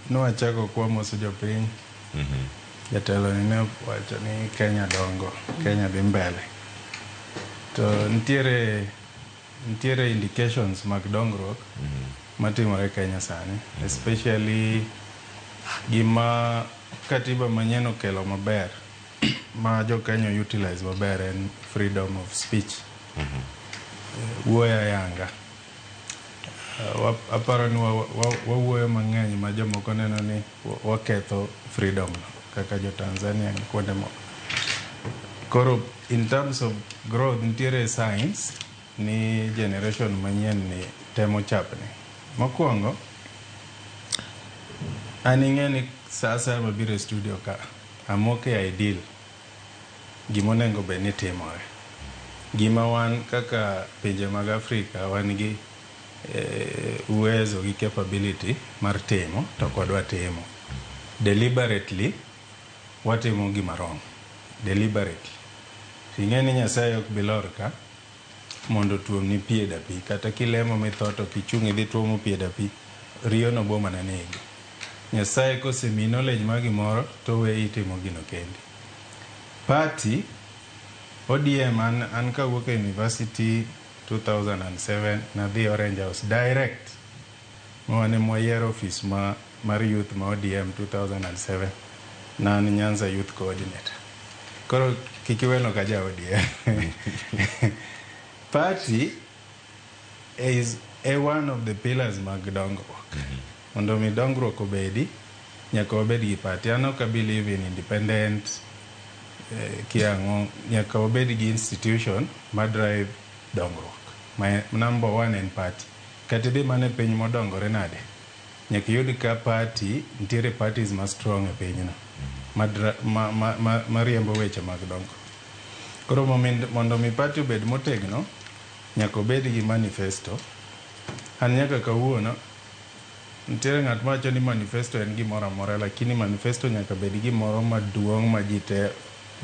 Nwachako kwamoso jopiny. Jatelo ni ne owacho ni Kenya dongo, Kenya dhi mbele. To nitiere indications mag dongruok matimore Kenya sani, especially gima katiba manyien okelo maber ma jo Kenya utilize maber en freedom of speech. Wuoyo ayanga. Aparo ni wawuoyo mang'eny ma jomoko neno ni waketho freedom no kaka jo Tanzania gi kuonde moko. Koro in terms of growth, nitiere signs ni generation manyien ni temo chapni. Mokwongo, an ing'e ni sa asaya mabiro e studio ka, amoke ideal gimonego bed ni timore. Gima wan kaka pinje mag Afrika wan gi uwezo gi capability mar timo to ok wadwa timo. Deliberately watimo gima wrong. Deliberately. Ing'e ni Nyasaye ok bi lor ka mondo otuomni pi e dapi. Kata kilemo mitho to kichung' idhi tuomo pi e dapi, riyo no bo mana negi. Nyasaye kosemiyi knowledge mar gimoro to oweyi itimo gino kendi. Party ODM, an kawuok e university 2007, nadhi Orange House direct ma wan ema wayiero office mar youth ma ODM 2007. Ne an Nyanza youth coordinator. Koro kik iweno ka ja ODM. Party is a one of the pillars mag dongruok. Mondo mi dongruok obedi, nyaka wabed gi party. An ok believe in independent kiang'o, nyaka wabed gi institution ma drive dongruok. Ma number one en party. Kata idhi mana e piny modongore nade, nyaka iyud ka party nitiere, parties ma strong e pinyno ma riembo weche mag dongruok. Koro mondo mi party obed motegno, nyaka obed gi manifesto. An nyaka kawuono nitiere ng'at mawacho ni manifesto en gimoro amora, lakini manifesto nyaka bed gimoro maduong' ma ji te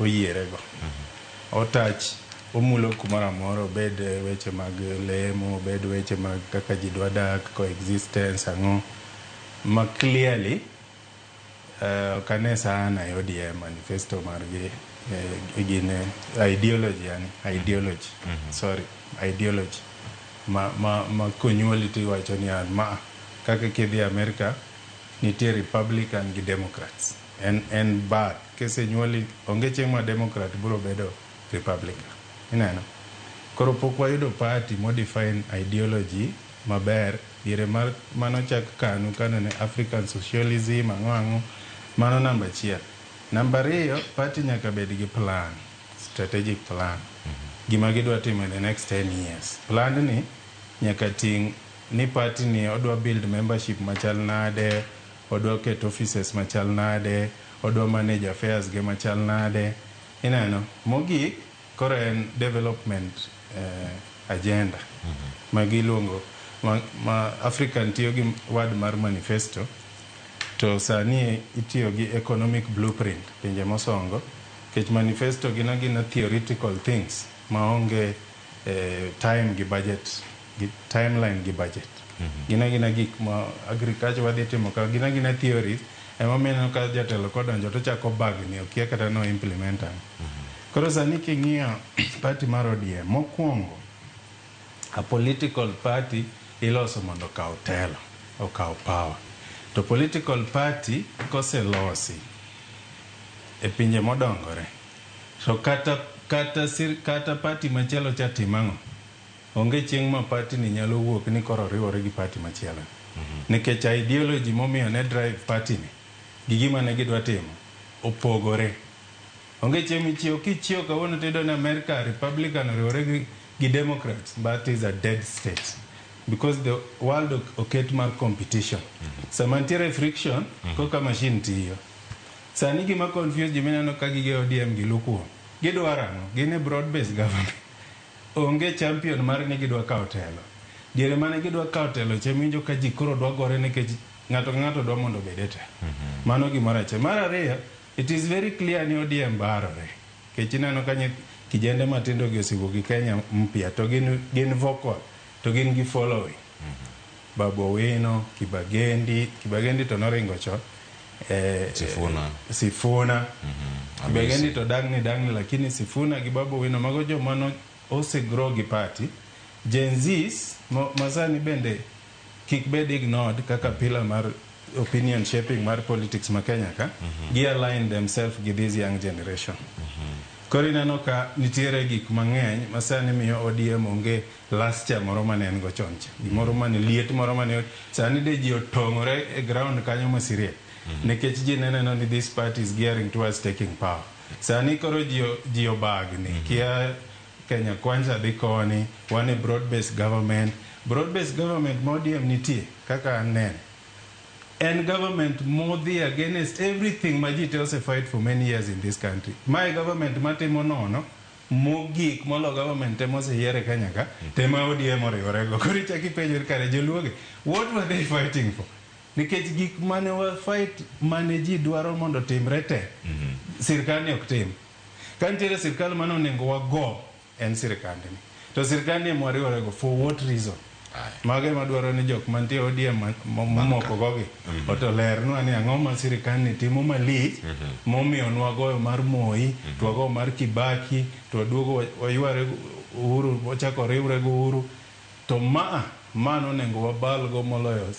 oyierego. Otach omulo kumoro amora, obed weche mag lemo, obed weche mag kaka ji dwa dak, coexistence, ang'o ma clearly ok ane sana e ODM manifesto margi, gine ideology, yani ideology, sorry, ideology ma konyuoli to iwacho ni an ma kaka kidhi America nitie Republican gi Democrats, en birth kisenyuoli, onge chieng' ma Democrat biro bedo Republican, ineno. Koro pok wayudo party modefine ideology maber. Diere mar manochak KANU, KANU ne African socialism, ang'o ang'o. Mano namba achiel. Namba ariyo, party nyaka bed gi plan, strategic plan, gima gidwa timo in the next 10 years. Plan ni nyaka ting' ni party ni odwa build membership machal nade, odwa keto offices machal nade, odwa manage affairs ge machal nade, ineno. Mogik koro en development agenda ma giluongo ma African tiyo gi word mar manifesto, to sani itiyo gi economic blueprint pinje mosongo, nikech manifesto gin agina theoretical things maonge time gi budget gi timeline gi budget. Gin agina gik ma agriculture wadhi timo ka, gin agina theories. Emomiyo ineno ka jatelo kodonjo to chako bagni, okia kata no implement ang'o. Koro sani king'iyo party mar ODM, mokwongo a political party iloso mondo okaw telo, okaw power. To political party koselosi e pinje modongore, to kata party machielo cha tim ang'o, onge chieng' ma party ni nyalo wuok ni koro riwore gi party machielo, nikech ideology momiyo ne drive party ni gi gima ne gidwa timo opogore. Onge chieng' michiew, kichiew kawuono tiyudo ni America Republican oriwore gi Democrats. That is a dead state because the world oket mar competition. Sama nitiere friction, koka machine tiyo. Sani gima confuse ji mineno ka gige ODM gi lukuo gidwaro ang'o? Gin e broad based government, onge champion mar ni gidwa kawo telo. Diere mane gidwa kawo telo cha, winjo ka ji koro dwa gore nikech ng'ato ka ng'ato dwa mondo obed e telo. Mano gimoro achiel. Mar ariyo, it is very clear ni ODM barore, nikech ineno ka kijende matindo gi osewuok gi Kenya mpya to gin vocal, to gin gi following. Babu Owino, Kibagendi, Kibagendi to noringo chon. Sifuna. Sifuna. Kibagendi to dangni dangni, lakini Sifuna gi Babu Owino mago joma no osegrow gi party. Gen Zs masani bende kik bed ignored kaka pillar mar opinion shaping mar politics ma Kenya ka. Gi align themselves gi this young generation. Koro ineno ka nitiere gik mang'eny ma sani miyo ODM onge lustre moro mane en go chon cha. Gimoro mane liet moro mane sani de ji otong'ore e ground kanyo ma siria. Nikech ji ne neno ni this party is gearing towards taking power. Sani koro ji obagni. Kia Kenya Kwanza dhi koni, wan e broad based government. Broad based government ma ODM nitie kaka aneno. En government modhi against everything ma ji te ose fight for many years in this country. Mae government matimo nono mogik molo government te moseyier e Kenya ka, te ma ODM oriworego. Koro ichako ipenjori kare joluogi, what were they fighting for? Nikech gik mane wa fight mane ji dwaro mondo timre te, sirkal ni ok tim. Ka nitiere sirkal mane onego wago, en sirkandni. To sirkandni ema wariworego for what reason? Mago ema dwaro ni jok mantie ODM momoko gogi oto lernwa ni ang'o ma sirkal ni timo malich momiyo nwagoyo mar Moi, to wagoyo mar Kibaki, to waduogo wayware Uhuru, wachako riwre gi Uhuru. To ma nonego wabalgo moloyo.